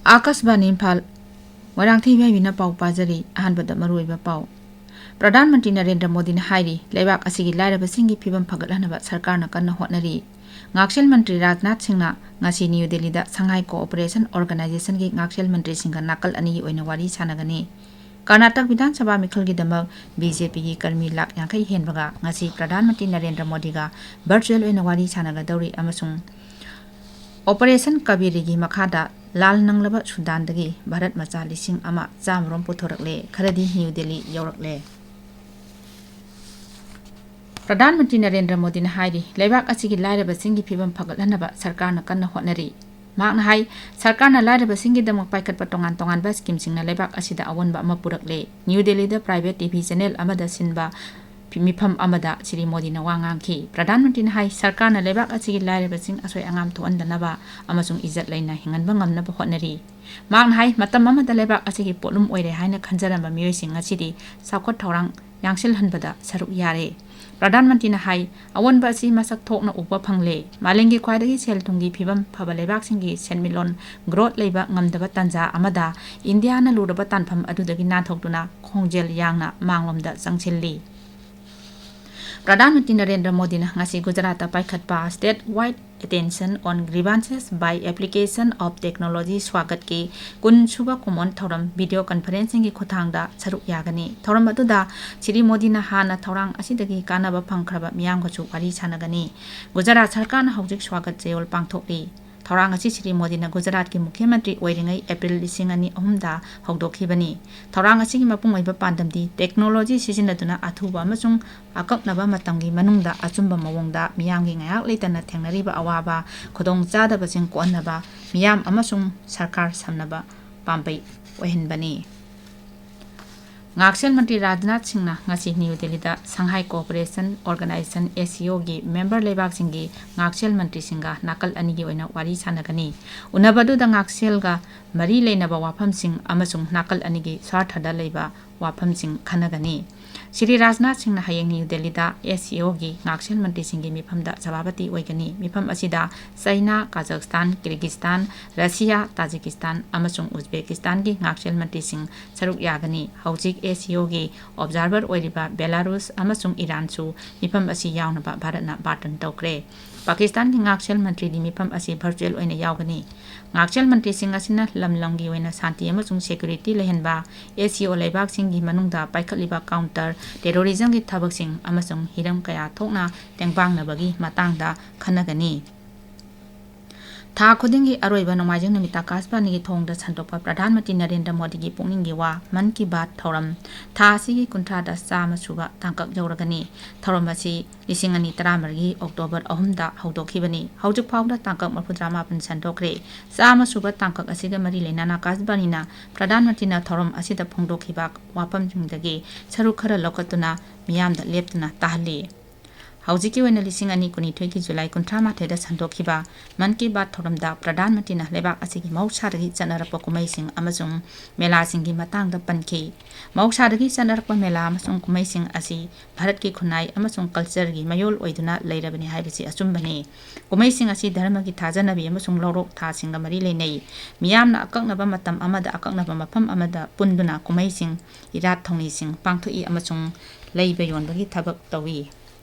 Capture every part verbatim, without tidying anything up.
ꯑꯥꯀꯥꯁꯕꯥꯅꯤ ꯏꯝꯐꯥꯜ, ꯃꯣꯏꯔꯥꯡꯊꯦꯝ ꯏꯕꯦꯝꯕꯤꯅ ꯄꯥꯎ ꯄꯥꯖꯔꯤ꯫ ꯑꯍꯥꯟꯕꯗ ꯃꯔꯨꯑꯣꯏꯕ ꯄꯥꯎ꯫ ꯄ꯭ꯔꯙꯥꯟ ꯃꯟꯇ꯭ꯔꯤ ꯅꯔꯦꯟꯗ꯭ꯔ ꯃꯣꯗꯤꯅ ꯍꯥꯏꯔꯤ, ꯂꯩꯕꯥꯛ ꯑꯁꯤꯒꯤ ꯂꯥꯏꯔꯕꯁꯤꯡꯒꯤ ꯐꯤꯕꯝ ꯐꯒꯠꯍꯟꯅꯕ ꯁꯔꯀꯥꯔꯅ ꯀꯟꯅ ꯍꯣꯠꯅꯔꯤ꯫ ꯉꯥꯛꯁꯦꯜ ꯃꯟꯇ꯭ꯔꯤ ꯔꯥꯖꯅꯥꯊ ꯁꯤꯡꯅ ꯉꯁꯤ ꯅ꯭ꯌꯨ ꯗꯦꯜꯂꯤꯗ ꯁꯉꯥꯏ ꯀꯣꯑꯣꯄꯔꯦꯁꯟ ꯑꯣꯔꯒꯅꯥꯏꯖꯦꯁꯟꯒꯤ ꯉꯥꯛꯁꯦꯜ ꯃꯟꯇ꯭ꯔꯤꯁꯤꯡꯒ ꯅꯥꯀꯜ ꯑꯅꯤꯒꯤ ꯑꯣꯏꯅ ꯋꯥꯔꯤ ꯁꯥꯟꯅꯒꯅꯤ꯫ ꯀꯔꯅꯥꯇꯛ ꯕꯤꯙꯥꯟ ꯁꯚꯥ ꯃꯤꯈꯜꯒꯤꯗꯃꯛ ꯕꯤ ꯖꯦ ꯄꯤꯒꯤ ꯀꯔꯃꯤ ꯂꯥꯈ ꯌꯥꯡꯈꯩ ꯍꯦꯟꯕꯒ ꯉꯁꯤ ꯄ꯭ꯔꯙꯥꯟ ꯃꯟꯇ꯭ꯔꯤ ꯅꯔꯦꯟꯗ꯭ꯔ ꯃꯣꯗꯤꯒ ꯚꯔꯆꯨꯑꯦꯜ ꯑꯣꯏꯅ ꯋꯥꯔꯤ ꯁꯥꯟꯅꯒꯗꯧꯔꯤ ꯑꯃꯁꯨꯡ ꯑꯣꯄꯔꯦꯁꯟ ꯀꯕꯦꯔꯤꯒꯤ ꯃꯈꯥꯗ ꯂꯥꯜ ꯅꯪꯂꯕ ꯁꯨꯗꯥꯟꯗꯒꯤ ꯚꯥꯔꯠ ꯃꯆꯥ ꯂꯤꯁꯤꯡ ꯑꯃ ꯆꯥꯃꯔꯣꯝ ꯄꯨꯊꯣꯔꯛꯂꯦ, ꯈꯔꯗꯤ ꯅ꯭ꯌꯨ ꯗꯦꯜꯂꯤ ꯌꯧꯔꯛꯂꯦ꯫ ꯄ꯭ꯔꯙꯥꯟ ꯃꯟꯇ꯭ꯔꯤ ꯅꯔꯦꯟꯗ꯭ꯔ ꯃꯣꯗꯤꯅ ꯍꯥꯏꯔꯤ, ꯂꯩꯕꯥꯛ ꯑꯁꯤꯒꯤ ꯂꯥꯏꯔꯕꯁꯤꯡꯒꯤ ꯐꯤꯕꯝ ꯐꯒꯠꯍꯟꯅꯕ ꯁꯔꯀꯥꯔꯅ ꯀꯟꯅ ꯍꯣꯠꯅꯔꯤ꯫ ꯃꯍꯥꯛꯅ ꯍꯥꯏ, ꯁꯔꯀꯥꯔꯅ ꯂꯥꯏꯔꯕꯁꯤꯡꯒꯤꯗꯃꯛ ꯄꯥꯏꯈꯠꯄ ꯇꯣꯉꯥꯟ ꯇꯣꯉꯥꯟꯕ ꯁ꯭ꯀꯤꯝꯁꯤꯡꯅ ꯂꯩꯕꯥꯛ ꯑꯁꯤꯗ ꯑꯑꯣꯟꯕ ꯑꯃ ꯄꯨꯔꯛꯂꯦ꯫ ꯅ꯭ꯌꯨ ꯗꯦꯜꯂꯤꯗ ꯄ꯭ꯔꯥꯏꯚꯦꯠ ꯇꯤ ꯚꯤ ꯆꯦꯅꯦꯜ ꯑꯃꯗ ꯁꯤꯟꯕ ꯃꯤꯐꯝ ꯑꯃꯗ ꯁ꯭ꯔꯤ ꯃꯣꯗꯤꯅ ꯋꯥ ꯉꯥꯡꯈꯤ꯫ ꯄ꯭ꯔꯙꯥꯟ ꯃꯟꯇ꯭ꯔꯤꯅ ꯍꯥꯏ, ꯁꯔꯀꯥꯔꯅ ꯂꯩꯕꯥꯛ ꯑꯁꯤꯒꯤ ꯂꯥꯏꯔꯕꯁꯤꯡ ꯑꯁꯣꯏ ꯑꯉꯥꯝ ꯊꯣꯛꯍꯟꯗꯅꯕ ꯑꯃꯁꯨꯡ ꯏꯖꯠ ꯂꯩꯅ ꯍꯤꯡꯍꯟꯕ ꯉꯝꯅꯕ ꯍꯣꯠꯅꯔꯤ꯫ ꯃꯍꯥꯛꯅ ꯍꯥꯏ, ꯃꯇꯝ ꯑꯃꯗ ꯂꯩꯕꯥꯛ ꯑꯁꯤꯒꯤ ꯄꯣꯠꯂꯨꯝ ꯑꯣꯏꯔꯦ ꯍꯥꯏꯅ ꯈꯟꯖꯔꯝꯕ ꯃꯤꯑꯣꯏꯁꯤꯡ ꯉꯁꯤꯗꯤ ꯆꯥꯎꯈꯠ ꯊꯧꯔꯥꯡ ꯌꯥꯡꯁꯤꯜꯍꯟꯕꯗ ꯁꯔꯨꯛ ꯌꯥꯔꯦ꯫ ꯄ꯭ꯔꯙꯥꯟ ꯃꯟꯇ꯭ꯔꯤꯅ ꯍꯥꯏ, ꯑꯑꯣꯟꯕ ꯑꯁꯤ ꯃꯁꯛ ꯊꯣꯛꯅ ꯎꯕ ꯐꯪꯂꯦ꯫ ꯃꯥꯂꯦꯝꯒꯤ ꯈ꯭ꯋꯥꯏꯗꯒꯤ ꯁꯦꯜ ꯊꯨꯝꯒꯤ ꯐꯤꯕꯝ ꯐꯕ ꯂꯩꯕꯥꯛꯁꯤꯡꯒꯤ ꯁꯦꯟꯃꯤꯠꯂꯣꯟ ꯒ꯭ꯔꯣꯠ ꯂꯩꯕ ꯉꯝꯗꯕ ꯇꯥꯟꯖꯥ ꯑꯃꯗ ꯏꯟꯗꯤꯌꯥꯅ ꯂꯨꯔꯕ ꯇꯥꯟꯐꯝ ꯑꯗꯨꯗꯒꯤ ꯅꯥꯟꯊꯣꯛꯇꯨꯅ ꯈꯣꯡꯖꯦꯜ ꯌꯥꯡꯅ ꯃꯥꯡꯂꯣꯝꯗ ꯆꯪꯁꯤꯜꯂꯤ꯫ ꯄ꯭ꯔꯙꯥꯟ ꯃꯟꯇ꯭ꯔꯤ ꯅꯔꯦꯟꯗ꯭ꯔ ꯃꯣꯗꯤꯅ ꯉꯁꯤ ꯒꯨꯖꯔꯥꯠꯇ ꯄꯥꯏꯈꯠꯄ State Wide Attention on Grievances by Application of Technology ꯁ꯭ꯋꯥꯒꯠꯀꯤ ꯀꯨꯟ ꯁꯨꯕ ꯀꯨꯝꯑꯣꯟ ꯊꯧꯔꯝ ꯚꯤꯗꯤꯑꯣ ꯀꯟꯐꯔꯦꯟꯁꯤꯡꯒꯤ ꯈꯨꯠꯊꯥꯡꯗ ꯁꯔꯨꯛ ꯌꯥꯒꯅꯤ꯫ ꯊꯧꯔꯝ ꯑꯗꯨꯗ ꯁ꯭ꯔꯤ ꯃꯣꯗꯤꯅ ꯍꯥꯟꯅ ꯊꯧꯔꯥꯡ ꯑꯁꯤꯗꯒꯤ ꯀꯥꯟꯅꯕ ꯐꯪꯈ꯭ꯔꯕ ꯃꯤꯌꯥꯝꯒꯁꯨ ꯋꯥꯔꯤ ꯁꯥꯟꯅꯒꯅꯤ꯫ ꯒꯨꯖꯔꯥꯠ ꯁꯔꯀꯥꯔꯅ ꯍꯧꯖꯤꯛ ꯁ꯭ꯋꯥꯒꯠ ꯆꯌꯣꯜ ꯄꯥꯡꯊꯣꯛꯂꯤ꯫ ꯊꯧꯔꯥꯡ ꯑꯁꯤ ꯁ꯭ꯔꯤ ꯃꯣꯗꯤꯅ ꯒꯨꯖꯔꯥꯠꯀꯤ ꯃꯨꯈ꯭ꯌ ꯃꯟꯇ꯭ꯔꯤ ꯑꯣꯏꯔꯤꯉꯩ ꯑꯦꯄ꯭ꯔꯤꯜ ꯂꯤꯁꯤꯡ ꯑꯅꯤ ꯑꯍꯨꯝꯗ ꯍꯧꯗꯣꯛꯈꯤꯕꯅꯤ꯫ ꯊꯧꯔꯥꯡ ꯑꯁꯤꯒꯤ ꯃꯄꯨꯡ ꯑꯣꯏꯕ ꯄꯥꯟꯗꯝꯗꯤ ꯇꯦꯛꯅꯣꯂꯣꯖꯤ ꯁꯤꯖꯤꯟꯅꯗꯨꯅ ꯑꯊꯨꯕ ꯑꯃꯁꯨꯡ ꯑꯀꯛꯅꯕ ꯃꯇꯝꯒꯤ ꯃꯅꯨꯡꯗ ꯑꯆꯨꯝꯕ ꯃꯑꯣꯡꯗ ꯃꯤꯌꯥꯝꯒꯤ ꯉꯥꯏꯍꯥꯛ ꯂꯩꯇꯅ ꯊꯦꯡꯅꯔꯤꯕ ꯑꯋꯥꯕ ꯈꯨꯗꯣꯡꯆꯥꯗꯕꯁꯤꯡ ꯀꯣꯛꯍꯟꯅꯕ, ꯃꯤꯌꯥꯝ ꯑꯃꯁꯨꯡ ꯁꯔꯀꯥꯔ ꯁꯝꯅꯕ ꯄꯥꯝꯕꯩ ꯑꯣꯏꯍꯟꯕꯅꯤ꯫ ꯉꯥꯛꯁꯦꯜ ꯃꯟꯇ꯭ꯔꯤ ꯔꯥꯖꯅꯥꯊ ꯁꯤꯡꯅ ꯉꯁꯤ ꯅ꯭ꯌꯨ ꯗꯦꯜꯂꯤꯗ Shanghai cooperation organisation, S C ꯑꯣꯒꯤ ꯃꯦꯝꯕꯔ ꯂꯩꯕꯥꯛꯁꯤꯡꯒꯤ ꯉꯥꯛꯁꯦꯜ ꯃꯟꯇ꯭ꯔꯤꯁꯤꯡꯒ ꯅꯥꯀꯜ ꯑꯅꯤꯒꯤ ꯑꯣꯏꯅ ꯋꯥꯔꯤ ꯁꯥꯟꯅꯒꯅꯤ꯫ ꯎꯅꯕ ꯑꯗꯨꯗ ꯉꯥꯛꯁꯦꯜꯒ ꯃꯔꯤ ꯂꯩꯅꯕ ꯋꯥꯐꯝꯁꯤꯡ ꯑꯃꯁꯨꯡ ꯅꯥꯀꯜ ꯑꯅꯤꯒꯤ ꯁ꯭ꯋꯥꯔꯊꯗ ꯂꯩꯕ ꯋꯥꯐꯝꯁꯤꯡ ꯈꯟꯅꯒꯅꯤ꯫ ꯁ꯭ꯔꯤ ꯔꯥꯖꯅꯥꯊ ꯁꯤꯡꯅ ꯍꯌꯦꯡ ꯅ꯭ꯌꯨ ꯗꯦꯜꯂꯤꯗ ꯑꯦꯁ ꯁꯤ ꯑꯣꯒꯤ ꯉꯥꯛꯁꯦꯜ ꯃꯟꯇ꯭ꯔꯤꯁꯤꯡꯒꯤ ꯃꯤꯐꯝꯗ ꯁꯚꯥꯄꯇꯤ ꯑꯣꯏꯒꯅꯤ꯫ ꯃꯤꯐꯝ ꯑꯁꯤꯗ ꯆꯩꯅꯥ, ꯀꯥꯖꯥꯈꯁꯇꯥꯟ, ꯀꯤꯔꯒꯤꯁꯇꯥꯟ, ꯔꯁꯤꯌꯥ, ꯇꯥꯖꯤꯀꯤꯁꯇꯥꯟ ꯑꯃꯁꯨꯡ ꯎꯖꯕꯦꯀꯤꯁꯇꯥꯟꯒꯤ ꯉꯥꯛꯁꯦꯜ ꯃꯟꯇ꯭ꯔꯤꯁꯤꯡ ꯁꯔꯨꯛ ꯌꯥꯒꯅꯤ꯫ ꯍꯧꯖꯤꯛ ꯑꯦꯁ ꯁꯤ ꯑꯣꯒꯤ ꯑꯣꯕꯖꯥꯔꯚꯔ ꯑꯣꯏꯔꯤꯕ ꯕꯦꯂꯥꯔꯨꯁ ꯑꯃꯁꯨꯡ ꯏꯔꯥꯟꯁꯨ ꯃꯤꯐꯝ ꯑꯁꯤ ꯌꯥꯎꯅꯕ ꯚꯥꯔꯠꯅ ꯕꯥꯔꯇꯟ ꯇꯧꯈ꯭ꯔꯦ꯫ ꯄꯥꯀꯤꯁꯇꯥꯟꯒꯤ ꯉꯥꯛꯁꯦꯜ ꯃꯟꯇ꯭ꯔꯤꯗꯤ ꯃꯤꯐꯝ ꯑꯁꯤ ꯚꯔꯆꯨꯑꯦꯜ ꯑꯣꯏꯅ ꯌꯥꯎꯒꯅꯤ꯫ ꯉꯥꯛꯁꯦꯜ ꯃꯟꯇ꯭ꯔꯤꯁꯤꯡ ꯑꯁꯤꯅ ꯂꯝ ꯂꯝꯒꯤ ꯑꯣꯏꯅ ꯁꯥꯟꯇꯤ ꯑꯃꯁꯨꯡ ꯁꯦꯀ꯭ꯌꯨꯔꯤꯇꯤ ꯂꯩꯍꯟꯕ, ꯑꯦꯁ ꯁꯤ ꯑꯣ ꯂꯩꯕꯥꯛꯁꯤꯡꯒꯤ ꯃꯅꯨꯡꯗ ꯄꯥꯏꯈꯠꯂꯤꯕ ꯀꯥꯎꯟꯇꯔ ꯇꯦꯔꯣꯔꯤꯖꯝꯒꯤ ꯊꯕꯛꯁꯤꯡ ꯑꯃꯁꯨꯡ ꯍꯤꯔꯝ ꯀꯌꯥ ꯊꯣꯛꯅ ꯇꯦꯡꯕꯥꯡꯅꯕꯒꯤ ꯃꯇꯥꯡꯗ ꯈꯟꯅꯒꯅꯤ꯫ ꯊꯥ ꯈꯨꯗꯤꯡꯒꯤ ꯑꯔꯣꯏꯕ ꯅꯣꯡꯃꯥꯏꯖꯤꯡ ꯅꯨꯃꯤꯠꯇ ꯑꯀꯥꯁꯕꯥꯅꯤꯒꯤ ꯊꯣꯡꯗ ꯁꯟꯗꯣꯛꯄ ꯄ꯭ꯔꯙꯥꯟ ꯃꯟꯇ꯭ꯔꯤ ꯅꯔꯦꯟꯗ꯭ꯔ ꯃꯣꯗꯤꯒꯤ ꯄꯨꯛꯅꯤꯡꯒꯤ ꯋꯥ, ꯃꯟ ꯀꯤ ꯕꯥꯠ ꯊꯧꯔꯝ, ꯊꯥ ꯑꯁꯤꯒꯤ ꯀꯨꯟꯊ꯭ꯔꯥꯗ ꯆꯥꯝꯃ ꯁꯨꯕ ꯇꯥꯡꯀꯛ ꯌꯧꯔꯒꯅꯤ꯫ ꯊꯧꯔꯝ ꯑꯁꯤ ꯂꯤꯁꯤꯡ ꯑꯅꯤ ꯇꯔꯥꯃꯔꯤꯒꯤ ꯑꯣꯛꯇꯣꯕꯔ ꯑꯍꯨꯝꯗ ꯍꯧꯗꯣꯛꯈꯤꯕꯅꯤ꯫ ꯍꯧꯖꯤꯛ ꯐꯥꯎꯕꯗ ꯇꯥꯡꯀꯛ ꯃꯔꯤꯐꯨꯇꯔꯥ ꯃꯥꯄꯟ ꯁꯟꯗꯣꯛꯈ꯭ꯔꯦ꯫ ꯆꯥꯝꯃ ꯁꯨꯕ ꯇꯥꯡꯀꯛ ꯑꯁꯤꯒ ꯃꯔꯤ ꯂꯩꯅꯅ ꯑꯀꯥꯁꯕꯥꯅꯤꯅ ꯄ꯭ꯔꯙꯥꯟ ꯃꯟꯇ꯭ꯔꯤꯅ ꯊꯧꯔꯝ ꯑꯁꯤꯗ ꯐꯣꯡꯗꯣꯛꯈꯤꯕ ꯋꯥꯐꯝꯁꯤꯡꯗꯒꯤ ꯁꯔꯨꯛ ꯈꯔ ꯂꯧꯈꯠꯇꯨꯅ ꯃꯤꯌꯥꯝꯗ ꯂꯦꯞꯇꯅ ꯇꯥꯍꯜꯂꯤ꯫ ꯍꯧꯖꯤꯛꯀꯤ ꯑꯣꯏꯅ ꯂꯤꯁꯤꯡ ꯑꯅꯤ ꯀꯨꯟꯅꯤꯊꯣꯏꯒꯤ ꯖꯨꯂꯥꯏ ꯀꯨꯟꯊ꯭ꯔꯥ ꯃꯥꯊꯣꯏꯗ ꯁꯟꯗꯣꯛꯈꯤꯕ ꯃꯟ ꯀꯤ ꯕꯥꯠ ꯊꯧꯔꯝꯗ ꯄ꯭ꯔꯙꯥꯟ ꯃꯟꯇ꯭ꯔꯤꯅ ꯂꯩꯕꯥꯛ ꯑꯁꯤꯒꯤ ꯃꯍꯧꯁꯥꯗꯒꯤ ꯆꯠꯅꯔꯛꯄ ꯀꯨꯝꯍꯩꯁꯤꯡ ꯑꯃꯁꯨꯡ ꯃꯦꯂꯥꯁꯤꯡꯒꯤ ꯃꯇꯥꯡꯗ ꯄꯟꯈꯤ꯫ ꯃꯍꯧꯁꯥꯗꯒꯤ ꯆꯠꯅꯔꯛꯄ ꯃꯦꯂꯥ ꯑꯃꯁꯨꯡ ꯀꯨꯝꯍꯩꯁꯤꯡ ꯑꯁꯤ ꯚꯥꯔꯠꯀꯤ ꯈꯨꯟꯅꯥꯏ ꯑꯃꯁꯨꯡ ꯀꯜꯆꯔꯒꯤ ꯃꯌꯣꯜ ꯑꯣꯏꯗꯨꯅ ꯂꯩꯔꯕꯅꯤ ꯍꯥꯏꯕꯁꯤ ꯑꯆꯨꯝꯕꯅꯤ꯫ ꯀꯨꯝꯍꯩꯁꯤꯡ ꯑꯁꯤ ꯙꯔꯃꯒꯤ ꯊꯥꯖꯅꯕꯤ ꯑꯃꯁꯨꯡ ꯂꯧꯔꯣꯛ ꯊꯥꯁꯤꯡꯒ ꯃꯔꯤ ꯂꯩꯅꯩ꯫ ꯃꯤꯌꯥꯝꯅ ꯑꯀꯛꯅꯕ ꯃꯇꯝ ꯑꯃꯗ ꯑꯀꯛꯅꯕ ꯃꯐꯝ ꯑꯃꯗ ꯄꯨꯟꯗꯨꯅ ꯀꯨꯝꯍꯩꯁꯤꯡ, ꯏꯔꯥꯠ ꯊꯧꯅꯤꯁꯤꯡ ꯄꯥꯡꯊꯣꯛꯏ ꯑꯃꯁꯨꯡ ꯂꯩꯕ ꯌꯣꯟꯕꯒꯤ ꯊꯕꯛ ꯇꯧꯏ꯫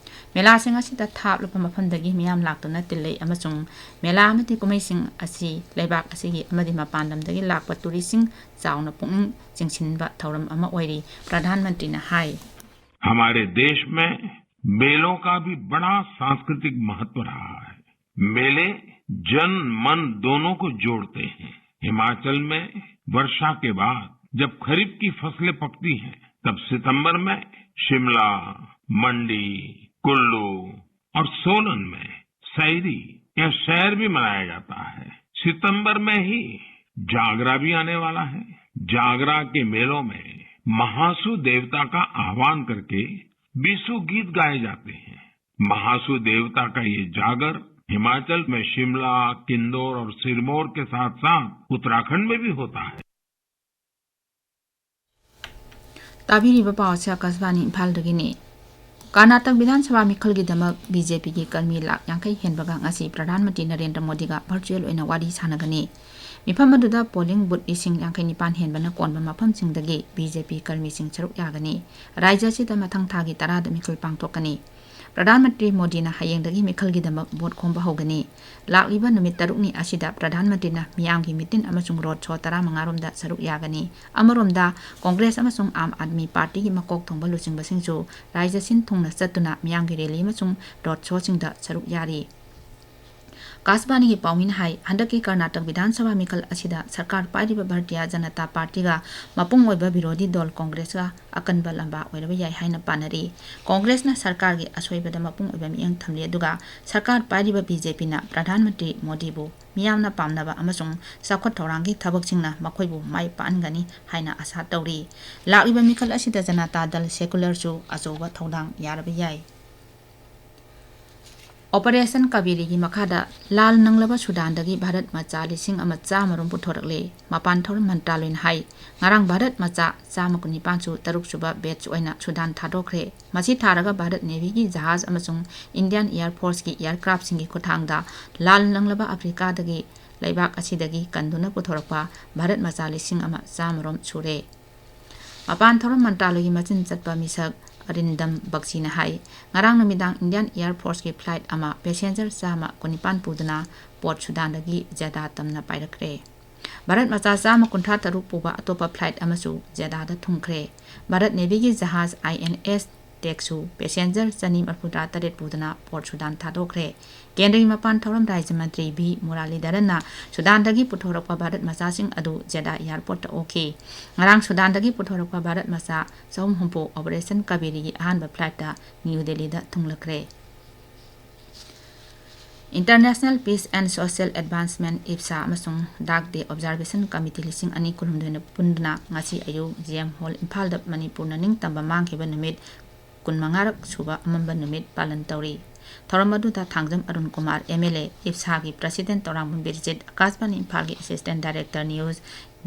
ꯃꯦꯂꯥꯁꯤꯡ ꯑꯁꯤꯗ ꯊꯥꯞꯂꯕ ꯃꯐꯝꯗꯒꯤ ꯃꯤꯌꯥꯝ ꯂꯥꯛꯇꯨꯅ ꯇꯤꯜꯂꯩ ꯑꯃꯁꯨꯡ ꯃꯦꯂꯥ ꯑꯃꯗꯤ ꯀꯨꯝꯍꯩꯁꯤꯡ ꯑꯁꯤ ꯂꯩꯕꯥꯛ ꯑꯁꯤꯒꯤ ꯑꯃꯗꯤ ꯃꯄꯥꯟ ꯂꯝꯗꯒꯤ ꯂꯥꯛꯄ ꯇꯨꯔꯤꯁꯁꯤꯡ ꯆꯥꯎꯅ ꯄꯨꯛꯅꯤꯡ ꯆꯤꯡꯁꯤꯟꯕ ꯊꯧꯔꯝ ꯑꯃ ꯑꯣꯏꯔꯤ꯫ ꯄ꯭ꯔꯙꯥꯟ ꯃꯟꯇ꯭ꯔꯤꯅ ꯍꯥꯏ꯫ हमारे देश में मेलों का भी बड़ा सांस्कृतिक महत्व रहा है। मेले जन मन दोनों को जोड़ते हैं। हिमाचल में वर्षा के बाद जब खरीफ की फसलें पकती हैं, तब सितंबर में शिमला, मंडी, कुल्लू और सोलन में सैरी या सैर भी मनाया जाता है। सितंबर में ही जागरा भी आने वाला है। जागरा के मेलों में महासू देवता का आह्वान करके बीसू गीत गाए जाते हैं। महासू देवता का ये जागर हिमाचल में शिमला, किन्नौर और सिरमौर के साथ-साथ उत्तराखंड में भी होता है। ꯇꯥꯕꯤꯔꯤꯕ ꯄꯥꯎ ꯑꯁꯤ ꯑꯀꯥꯁꯕꯥꯅꯤ ꯏꯝꯐꯥꯜꯗꯒꯤꯅꯤ꯫ ꯀꯔꯅꯥꯇꯛ ꯕꯤꯙꯥꯟ ꯁꯚꯥ ꯃꯤꯈꯜꯒꯤꯗꯃꯛ ꯕꯤ ꯖꯦ ꯄꯤꯒꯤ ꯀꯔꯃꯤ ꯂꯥꯈ ꯌꯥꯡꯈꯩ ꯍꯦꯟꯕꯒ ꯉꯁꯤ ꯄ꯭ꯔꯙꯥꯟ ꯃꯟꯇ꯭ꯔꯤ ꯅꯔꯦꯟꯗ꯭ꯔ ꯃꯣꯗꯤꯒ ꯚꯔꯆꯨꯑꯦꯜ ꯑꯣꯏꯅ ꯋꯥꯔꯤ ꯁꯥꯟꯅꯒꯅꯤ꯫ ꯃꯤꯐꯝ ꯑꯗꯨꯗ ꯄꯣꯂꯤꯡ ꯕꯨꯊ ꯂꯤꯁꯤꯡ ꯌꯥꯡꯈꯩ ꯅꯤꯄꯥꯟ ꯍꯦꯟꯕꯅ ꯀꯣꯟꯕ ꯃꯐꯝꯁꯤꯡꯗꯒꯤ ꯕꯤ ꯖꯦ ꯄꯤ ꯀꯔꯃꯤꯁꯤꯡ ꯁꯔꯨꯛ ꯌꯥꯒꯅꯤ꯫ ꯔꯥꯖ꯭ꯌ ꯑꯁꯤꯗ ꯃꯊꯪ ꯊꯥꯒꯤ ꯇꯔꯥꯗ ꯃꯤꯈꯜ ꯄꯥꯡꯊꯣꯛꯀꯅꯤ꯫ ꯄ꯭ꯔꯙꯥꯟ ꯃꯟꯇ꯭ꯔꯤ ꯃꯣꯗꯤꯅ ꯍꯌꯦꯡꯗꯒꯤ ꯃꯤꯈꯜꯒꯤꯗꯃꯛ ꯚꯣꯠ ꯈꯣꯝꯕ ꯍꯧꯒꯅꯤ꯫ ꯂꯥꯛꯂꯤꯕ ꯅꯨꯃꯤꯠ ꯇꯔꯨꯛꯅꯤ ꯑꯁꯤꯗ ꯄ꯭ꯔꯙꯥꯟ ꯃꯟꯇ꯭ꯔꯤꯅ ꯃꯤꯌꯥꯝꯒꯤ ꯃꯤꯇꯤꯟ ꯑꯃꯁꯨꯡ ꯔꯣꯗ ꯁꯣ ꯇꯔꯥꯃꯉꯥ ꯔꯣꯝꯗ ꯁꯔꯨꯛ ꯌꯥꯒꯅꯤ꯫ ꯑꯃꯔꯣꯝꯗ, ꯀꯣꯡꯒ꯭ꯔꯦꯁ ꯑꯃꯁꯨꯡ ꯑꯥꯝ ꯑꯥꯗꯃꯤ ꯄꯥꯔꯇꯤꯒꯤ ꯃꯀꯣꯛ ꯊꯣꯡꯕ ꯂꯨꯆꯤꯡꯕꯁꯤꯡꯁꯨ ꯔꯥꯖ꯭ꯌ ꯁꯤꯟ ꯊꯨꯡꯅ ꯆꯠꯇꯨꯅ ꯃꯤꯌꯥꯝꯒꯤ ꯔꯦꯂꯤ ꯑꯃꯁꯨꯡ ꯔꯣꯗ ꯁꯣꯁꯤꯡꯗ ꯁꯔꯨꯛ ꯌꯥꯔꯤ꯫ ꯑꯀꯥꯁꯕꯥꯅꯤꯒꯤ ꯄꯥꯎꯃꯤꯅ ꯍꯥꯏ, ꯍꯟꯗꯛꯀꯤ ꯀꯔꯅꯥꯇꯛ ꯕꯤꯙꯥꯟ ꯁꯚꯥ ꯃꯤꯈꯜ ꯑꯁꯤꯗ ꯁꯔꯀꯥꯔ ꯄꯥꯏꯔꯤꯕ ꯚꯥꯔꯇꯤꯌꯥ ꯖꯅꯇꯥ ꯄꯥꯔꯇꯤꯒ ꯃꯄꯨꯡ ꯑꯣꯏꯕ ꯕꯤꯔꯣꯙꯤ ꯗꯣꯜ ꯀꯣꯡꯒ꯭ꯔꯦꯁꯀ ꯑꯀꯟꯕ ꯂꯝꯕꯥ ꯑꯣꯏꯔꯕ ꯌꯥꯏ ꯍꯥꯏꯅ ꯄꯥꯅꯔꯤ꯫ ꯀꯣꯡꯒ꯭ꯔꯦꯁꯅ ꯁꯔꯀꯥꯔꯒꯤ ꯑꯁꯣꯏꯕꯗ ꯃꯄꯨꯡ ꯑꯣꯏꯕ ꯃꯤꯠꯌꯦꯡ ꯊꯝꯂꯤ, ꯑꯗꯨꯒ ꯁꯔꯀꯥꯔ ꯄꯥꯏꯔꯤꯕ ꯕꯤ ꯖꯦ ꯄꯤꯅ ꯄ꯭ꯔꯙꯥꯟ ꯃꯟꯇ꯭ꯔꯤ ꯃꯣꯗꯤꯕꯨ ꯃꯤꯌꯥꯝꯅ ꯄꯥꯝꯅꯕ ꯑꯃꯁꯨꯡ ꯆꯥꯎꯈꯠ ꯊꯧꯔꯥꯡꯒꯤ ꯊꯕꯛꯁꯤꯡꯅ ꯃꯈꯣꯏꯕꯨ ꯃꯥꯏ ꯄꯥꯛꯍꯟꯒꯅꯤ ꯍꯥꯏꯅ ꯑꯥꯁꯥ ꯇꯧꯔꯤ꯫ ꯂꯥꯛꯂꯤꯕ ꯃꯤꯈꯜ ꯑꯁꯤꯗ ꯖꯅꯇꯥ ꯗꯜ ꯁꯦꯀꯨꯂꯔꯁꯨ ꯑꯆꯧꯕ ꯊꯧꯗꯥꯡ ꯌꯥꯔꯕ ꯌꯥꯏ꯫ ꯑꯣꯄꯔꯦꯁꯟ ꯀꯥꯕꯦꯔꯤꯒꯤ ꯃꯈꯥꯗ ꯂꯥꯜ ꯅꯪꯂꯕ ꯁꯨꯗꯥꯟꯗꯒꯤ ꯚꯥꯔꯠ ꯃꯆꯥ ꯂꯤꯁꯤꯡ ꯑꯃ ꯆꯥꯝꯃ ꯔꯣꯝ ꯄꯨꯊꯣꯔꯛꯂꯦ꯫ ꯃꯄꯥꯟ ꯊꯧꯔꯝ ꯃꯟꯇ꯭ꯔꯥꯂꯣꯏꯅ ꯍꯥꯏ, ꯉꯔꯥꯡ ꯚꯥꯔꯠ ꯃꯆꯥ ꯆꯥꯝꯃ ꯀꯨꯟꯅꯤꯄꯥꯟꯁꯨ ꯇꯔꯨꯛ ꯁꯨꯕ ꯕꯦꯠꯆ ꯑꯣꯏꯅ ꯁꯨꯗꯥꯟ ꯊꯥꯗꯣꯛꯈ꯭ꯔꯦ꯫ ꯃꯁꯤ ꯊꯥꯔꯒ ꯚꯥꯔꯠ ꯅꯦꯚꯤꯒꯤ ꯖꯍꯥꯖ ꯑꯃꯁꯨꯡ ꯏꯟꯗꯤꯌꯥꯟ ꯑꯦꯌꯔ ꯐꯣꯔꯁꯀꯤ ꯑꯦꯌꯔꯀ꯭ꯔꯥꯐꯁꯤꯡꯒꯤ ꯈꯨꯠꯊꯥꯡꯗ ꯂꯥꯜ ꯅꯪꯂꯕ ꯑꯐ꯭ꯔꯤꯀꯥꯗꯒꯤ ꯂꯩꯕꯥꯛ ꯑꯁꯤꯗꯒꯤ ꯀꯟꯗꯨꯅ ꯄꯨꯊꯣꯔꯛꯄ ꯚꯥꯔꯠ ꯃꯆꯥ ꯂꯤꯁꯤꯡ ꯑꯃ ꯆꯥꯝꯃ ꯔꯣꯝ ꯁꯨꯔꯦ꯫ ꯃꯄꯥꯟ ꯊꯧꯔꯝ ꯃꯟꯇ꯭ꯔꯥꯂꯣꯏꯒꯤ ꯃꯆꯤꯟ ꯆꯠꯄ ꯃꯤꯁꯛ ꯑꯔꯤꯟꯗꯝ ꯕꯛꯁꯤꯅ ꯍꯥꯏ, ꯉꯔꯥꯡ ꯅꯨꯃꯤꯗꯥꯡ ꯏꯟꯗꯤꯌꯥꯟ ꯑꯦꯌꯔ ꯐꯣꯔꯁꯀꯤ ꯐ꯭ꯂꯥꯏꯠ ꯑꯃ ꯄꯦꯁꯦꯟꯖꯔ ꯆꯥꯝꯃ ꯀꯨꯟꯅꯤꯄꯥꯟ ꯄꯨꯗꯨꯅ ꯄꯣꯔꯠ ꯁꯨꯗꯥꯟꯗꯒꯤ ꯖꯦꯗꯥ ꯇꯝꯅ ꯄꯥꯏꯔꯛꯈ꯭ꯔꯦ꯫ ꯚꯥꯔꯠ ꯃꯆꯥ ꯆꯥꯝꯃ ꯀꯨꯟꯊ꯭ꯔꯥ ꯇꯔꯨꯛ ꯄꯨꯕ ꯑꯇꯣꯞꯄ ꯐ꯭ꯂꯥꯏꯠ ꯑꯃꯁꯨ ꯖꯦꯗꯥꯗ ꯊꯨꯡꯈ꯭ꯔꯦ꯫ ꯚꯥꯔꯠ ꯅꯦꯚꯤꯒꯤ ꯖꯍꯥꯖ ꯑꯥꯏ ꯑꯦꯟ ꯑꯦꯁ ꯇꯦꯛꯁꯨ ꯄꯦꯁꯦꯟꯖꯔ ꯆꯅꯤ ꯃꯔꯤꯐꯨꯇꯔꯥ ꯇꯔꯦꯠ ꯄꯨꯗꯨꯅ ꯄꯣꯔꯠ ꯁꯨꯗꯥꯟ ꯊꯥꯗꯣꯛꯈ꯭ꯔꯦ꯫ ꯀꯦꯟꯗ꯭ꯔꯒꯤ ꯃꯄꯥꯟ ꯊꯧꯔꯝ ꯔꯥꯖ꯭ꯌ ꯃꯟꯇ꯭ꯔꯤ ꯚꯤ ꯃꯨꯔꯥꯂꯤꯙꯔꯟꯅ ꯁꯨꯗꯥꯟꯗꯒꯤ ꯄꯨꯊꯣꯔꯛꯄ ꯚꯥꯔꯠ ꯃꯆꯥꯁꯤꯡ ꯑꯗꯨ ꯖꯦꯗꯥ ꯑꯦꯌꯔꯄꯣꯔꯠꯇ ꯑꯣꯛꯈꯤ꯫ ꯉꯔꯥꯡ ꯁꯨꯗꯥꯟꯗꯒꯤ ꯄꯨꯊꯣꯔꯛꯄ ꯚꯥꯔꯠ ꯃꯆꯥ ꯆꯍꯨꯝ ꯍꯨꯝꯐꯨ ꯑꯣꯄꯔꯦꯁꯟ ꯀꯥꯕꯦꯔꯤꯒꯤ ꯑꯍꯥꯟꯕ ꯐ꯭ꯂꯥꯏꯠꯇ ꯅ꯭ꯌꯨ ꯗꯦꯜꯂꯤꯗ ꯊꯨꯡꯂꯈ꯭ꯔꯦ꯫ International Peace and Social Advancement, ꯏꯞꯁꯥ, ꯑꯃꯁꯨꯡ ꯗꯥꯛ ꯗꯦ ꯑꯣꯕꯖꯥꯔꯕꯦꯁꯟ ꯀꯃꯤꯇꯤ ꯂꯤꯁꯤꯡ ꯑꯅꯤ ꯀꯨꯟꯍꯨꯝꯗꯣꯏꯅ ꯄꯨꯟꯗꯨꯅ ꯉꯁꯤ ꯑꯌꯨꯛ ꯖꯤ ꯑꯦꯝ ꯍꯣꯜ ꯏꯝꯐꯥꯜꯗ ꯃꯅꯤꯄꯨꯔꯅ ꯅꯤꯡꯇꯝꯕ ꯃꯥꯡꯈꯤꯕ ꯅꯨꯃꯤꯠ ꯀꯨꯟꯃꯉꯥꯔꯛ ꯁꯨꯕ ꯑꯃꯝꯕ ꯅꯨꯃꯤꯠ ꯄꯥꯂꯟ ꯇꯧꯔꯤ꯫ ꯊꯧꯔꯝ ꯑꯗꯨꯗ Thangjam Arun Kumar, M L A, ꯏꯞꯁꯥꯒꯤ ꯄ꯭ꯔꯁꯤꯗꯦꯟꯠ ꯇꯧꯔꯥꯡꯕꯝ ꯕꯤꯔꯖꯤꯠ, ꯑꯀꯥꯁꯕꯥꯅꯤ ꯏꯝꯐꯥꯜꯒꯤ ꯑꯦꯁꯤꯁꯇꯦꯟꯠ ꯗꯥꯏꯔꯦꯛꯇꯔ ꯅ꯭ꯌꯨꯁ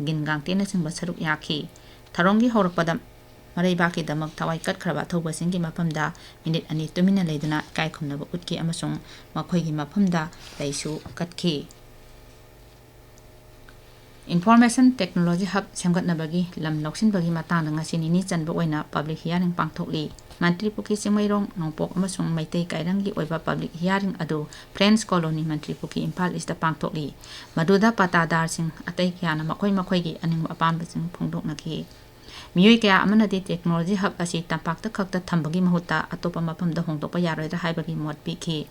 ꯒꯤꯟ ꯒꯥꯡꯇꯦꯅꯆꯤꯡꯕ ꯁꯔꯨꯛ ꯌꯥꯈꯤ꯫ ꯊꯧꯔꯝꯒꯤ ꯍꯧꯔꯛꯄꯗ ꯃꯔꯩꯕꯥꯛꯀꯤꯗꯃꯛ ꯊꯋꯥꯏ ꯀꯠꯈ꯭ꯔꯕ ꯑꯊꯧꯕꯁꯤꯡꯒꯤ ꯃꯐꯝꯗ ꯃꯤꯅꯤꯠ ꯑꯅꯤ ꯇꯨꯃꯤꯟꯅ ꯂꯩꯗꯨꯅ ꯏꯀꯥꯏ ꯈꯨꯝꯅꯕ ꯎꯠꯈꯤ ꯑꯃꯁꯨꯡ ꯃꯈꯣꯏꯒꯤ ꯃꯐꯝꯗ ꯂꯩꯁꯨ ꯀꯠꯈꯤ꯫ Information Technology Hub ꯁꯦꯝꯒꯠꯅꯕꯒꯤ ꯂꯝ ꯂꯧꯁꯤꯟꯕꯒꯤ ꯃꯇꯥꯡꯗ ꯉꯁꯤ ꯅꯤꯅꯤ ꯆꯟꯕ ꯑꯣꯏꯅ public hearing ꯄꯥꯡꯊꯣꯛꯂꯤ꯫ ꯃꯟꯇ꯭ꯔꯤ ꯄꯨꯈ꯭ꯔꯤ ꯆꯤꯡꯃꯩꯔꯣꯡ, ꯅꯣꯡꯄꯣꯛ ꯑꯃꯁꯨꯡ ꯃꯩꯇꯩ ꯀꯥꯏꯔꯪꯒꯤ ꯑꯣꯏꯕ public hearing ꯑꯗꯨ French Colony, ꯃꯟꯇ꯭ꯔꯤ ꯄꯨꯈ꯭ꯔꯤ, ꯏꯝꯐꯥꯜ ꯏꯁꯇ ꯄꯥꯡꯊꯣꯛꯂꯤ꯫ ꯃꯗꯨꯗ ꯄꯇꯥꯗꯥꯔꯁꯤꯡ ꯑꯇꯩ ꯀꯌꯥꯅ ꯃꯈꯣꯏ ꯃꯈꯣꯏꯒꯤ ꯑꯅꯤꯡꯕ ꯑꯄꯥꯝꯕꯁꯤꯡ ꯐꯣꯡꯗꯣꯛꯅꯈꯤ꯫ ꯃꯤꯑꯣꯏ ꯀꯌꯥ ꯑꯃꯅꯗꯤ technology hub ꯑꯁꯤ ꯇꯝꯄꯥꯛꯇ ꯈꯛꯇ ꯊꯝꯕꯒꯤ ꯃꯍꯨꯠꯇ ꯑꯇꯣꯞꯄ ꯃꯐꯝꯗ ꯍꯣꯡꯗꯣꯛꯄ ꯌꯥꯔꯣꯏꯗ꯭ꯔꯥ ꯍꯥꯏꯕꯒꯤ ꯃꯣꯠ ꯄꯤꯈꯤ꯫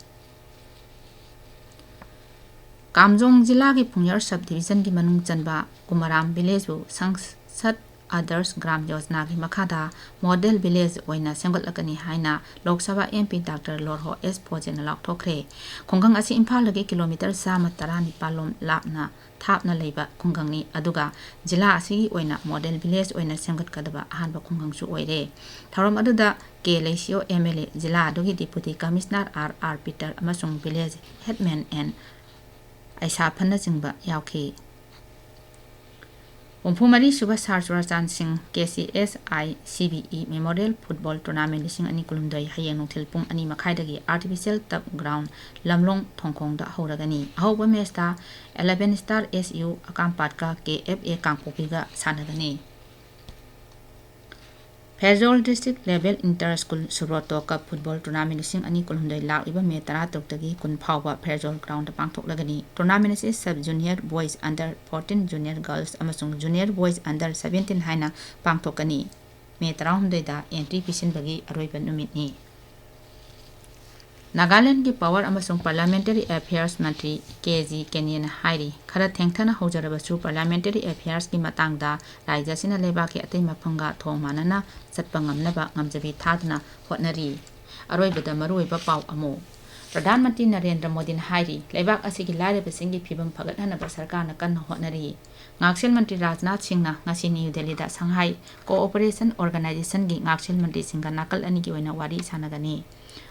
ꯀꯥꯝꯖꯣꯡ ꯖꯤꯂꯥꯒꯤ ꯐꯨꯡꯌꯔ sub division ꯒꯤ ꯃꯅꯨꯡ ꯆꯟꯕ ꯀꯨꯃꯔꯥꯝ village ꯕꯨ ꯁꯪꯁꯠ ꯑꯗꯔꯁ ꯒ꯭ꯔꯥꯝ ꯌꯣꯖꯅꯥꯒꯤ ꯃꯈꯥꯗ model village ꯑꯣꯏꯅ ꯁꯦꯝꯒꯠꯂꯛꯀꯅꯤ ꯍꯥꯏꯅ Lok Sabha M P Doctor ꯂꯣꯔꯍꯣ S ꯐꯣꯖꯦꯅ ꯂꯥꯎꯊꯣꯛꯈ꯭ꯔꯦ꯫ ꯈꯨꯡꯒꯪ ꯑꯁꯤ ꯏꯝꯐꯥꯜꯗꯒꯤ ꯀꯤꯂꯣꯃꯤꯇꯔ ꯆꯥꯝꯃ ꯇꯔꯥꯅꯤꯄꯥꯜ ꯂꯣꯝ ꯂꯥꯞꯅ ꯊꯥꯞꯅ ꯂꯩꯕ ꯈꯨꯡꯒꯪꯅꯤ, ꯑꯗꯨꯒ ꯖꯤꯂꯥ ꯑꯁꯤꯒꯤ ꯑꯣꯏꯅ model village ꯑꯣꯏꯅ ꯁꯦꯝꯒꯠꯀꯗꯕ ꯑꯍꯥꯟꯕ ꯈꯨꯡꯒꯪꯁꯨ ꯑꯣꯏꯔꯦ꯫ ꯊꯧꯔꯝ ꯑꯗꯨꯗ ꯀꯦ ꯂꯩꯁꯤꯌꯣ M L A, ꯖꯤꯂꯥ ꯑꯗꯨꯒꯤ Deputy Commissioner R R Peter ꯑꯃꯁꯨꯡ village headman N ꯑꯩꯁꯥꯐꯟꯅꯆꯤꯡꯕ ꯌꯥꯎꯈꯤ꯫ ꯍꯨꯝꯐꯨ ꯃꯔꯤ ꯁꯨꯕ ꯁꯥꯔ ꯆꯨꯔꯥꯆꯥꯟ ꯁꯤꯡ K C S I C B E Memorial Football Tournament ꯂꯤꯁꯤꯡ ꯑꯅꯤ ꯀꯨꯟꯍꯨꯝꯗꯣꯏ ꯍꯌꯦꯡ ꯅꯨꯡꯊꯤꯜ ꯄꯨꯡ ꯑꯅꯤ ꯃꯈꯥꯏꯗꯒꯤ Artificial Turf Ground, ꯂꯝꯂꯣꯡ ꯊꯣꯡꯈꯣꯡꯗ ꯍꯧꯔꯒꯅꯤ꯫ ꯑꯍꯧꯕ match ꯇ Eleven Star S U ꯑꯀꯥꯝꯄꯥꯠꯀ K F A ꯀꯥꯡꯄꯣꯛꯄꯤꯒ ꯁꯥꯟꯅꯒꯅꯤ꯫ Pherzawl District Level Inter School Subroto Cup Football Tournament ꯂꯤꯁꯤꯡ ꯑꯅꯤ ꯀꯨꯟꯍꯨꯝꯗꯣꯏ ꯂꯥꯛꯂꯤꯕ ꯃꯦ ꯇꯔꯥꯇꯔꯨꯛꯇꯒꯤ ꯀꯨꯟ ꯐꯥꯎꯕ ꯐꯦꯔꯖꯣꯜ ground ꯗ ꯄꯥꯡꯊꯣꯛꯂꯒꯅꯤ꯫ Tournament ꯑꯁꯤ sub junior, boys under fourteen, junior girls ꯑꯃꯁꯨꯡ junior boys under seventeen ꯍꯥꯏꯅ ꯄꯥꯡꯊꯣꯛꯀꯅꯤ꯫ ꯃꯦ ꯇꯔꯥꯍꯨꯝꯗꯣꯏꯗ entry ꯄꯤꯁꯤꯟꯕꯒꯤ ꯑꯔꯣꯏꯕ ꯅꯨꯃꯤꯠꯅꯤ꯫ ꯅꯥꯒꯥꯂꯦꯟꯗꯒꯤ Power ꯑꯃꯁꯨꯡ Parliamentary Affairs ꯃꯟꯇ꯭ꯔꯤ ꯀꯦ ꯖꯤ ꯀꯦꯅꯤꯌꯟꯅ ꯍꯥꯏꯔꯤ, ꯈꯔ ꯊꯦꯡꯊꯅ ꯍꯧꯖꯔꯕꯁꯨ Parliamentary Affairs ꯀꯤ ꯃꯇꯥꯡꯗ ꯔꯥꯖ꯭ꯌ ꯑꯁꯤꯅ ꯂꯩꯕꯥꯛꯀꯤ ꯑꯇꯩ ꯃꯐꯝꯒ ꯊꯣꯡ ꯃꯥꯟꯅꯅ ꯆꯠꯄ ꯉꯝꯅꯕ ꯉꯝꯖꯕꯤ ꯊꯥꯗꯨꯅ ꯍꯣꯠꯅꯔꯤ꯫ ꯑꯔꯣꯏꯕꯗ ꯃꯔꯨꯑꯣꯏꯕ ꯄꯥꯎ ꯑꯃꯨꯛ꯫ ꯄ꯭ꯔꯙꯥꯟ ꯃꯟꯇ꯭ꯔꯤ ꯅꯔꯦꯟꯗ꯭ꯔ ꯃꯣꯗꯤꯅ ꯍꯥꯏꯔꯤ, ꯂꯩꯕꯥꯛ ꯑꯁꯤꯒꯤ ꯂꯥꯏꯔꯕꯁꯤꯡꯒꯤ ꯐꯤꯕꯝ ꯐꯒꯠꯍꯟꯅꯕ ꯁꯔꯀꯥꯔꯅ ꯀꯟꯅ ꯍꯣꯠꯅꯔꯤ꯫ ꯉꯥꯛꯁꯦꯜ ꯃꯟꯇ꯭ꯔꯤ ꯔꯥꯖꯅꯥꯊ ꯁꯤꯡꯅ ꯉꯁꯤ ꯅ꯭ꯌꯨ ꯗꯦꯜꯂꯤꯗ ꯁꯪꯍꯥꯏ Cooperation Organisation ꯒꯤ ꯉꯥꯛꯁꯦꯜ ꯃꯟꯇ꯭ꯔꯤꯁꯤꯡꯒ ꯅꯥꯀꯜ ꯑꯅꯤꯒꯤ ꯑꯣꯏꯅ ꯋꯥꯔꯤ ꯁꯥꯟꯅꯒꯅꯤ꯫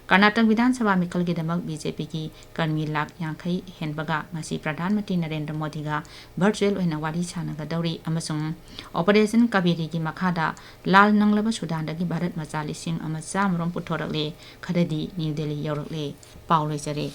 ꯀꯔꯅꯥꯇꯛ ꯕꯤꯙꯥꯟ ꯁꯚꯥ ꯃꯤꯈꯜꯒꯤꯗꯃꯛ ꯕꯤ ꯖꯦ ꯄꯤꯒꯤ ꯀꯔꯃꯤ ꯂꯥꯈ ꯌꯥꯡꯈꯩ ꯍꯦꯟꯕꯒ ꯉꯁꯤ ꯄ꯭ꯔꯙꯥꯟ ꯃꯟꯇ꯭ꯔꯤ ꯅꯔꯦꯟꯗ꯭ꯔ ꯃꯣꯗꯤꯒ ꯚꯔꯆꯨꯑꯦꯜ ꯑꯣꯏꯅ ꯋꯥꯔꯤ ꯁꯥꯟꯅꯒꯗꯧꯔꯤ ꯑꯃꯁꯨꯡ ꯑꯣꯄꯔꯦꯁꯟ ꯀꯕꯦꯔꯤꯒꯤ ꯃꯈꯥꯗ ꯂꯥꯜ ꯅꯪꯂꯕ ꯁꯨꯗꯥꯟꯗꯒꯤ ꯚꯥꯔꯠ ꯃꯆꯥ ꯂꯤꯁꯤꯡ ꯑꯃ ꯆꯥꯃꯔꯣꯝ ꯄꯨꯊꯣꯔꯛꯂꯦ, ꯈꯔꯗꯤ ꯅ꯭ꯌꯨ ꯗꯦꯜꯂꯤ ꯌꯧꯔꯛꯂꯦ꯫ ꯄꯥꯎ ꯂꯣꯏꯖꯔꯦ꯫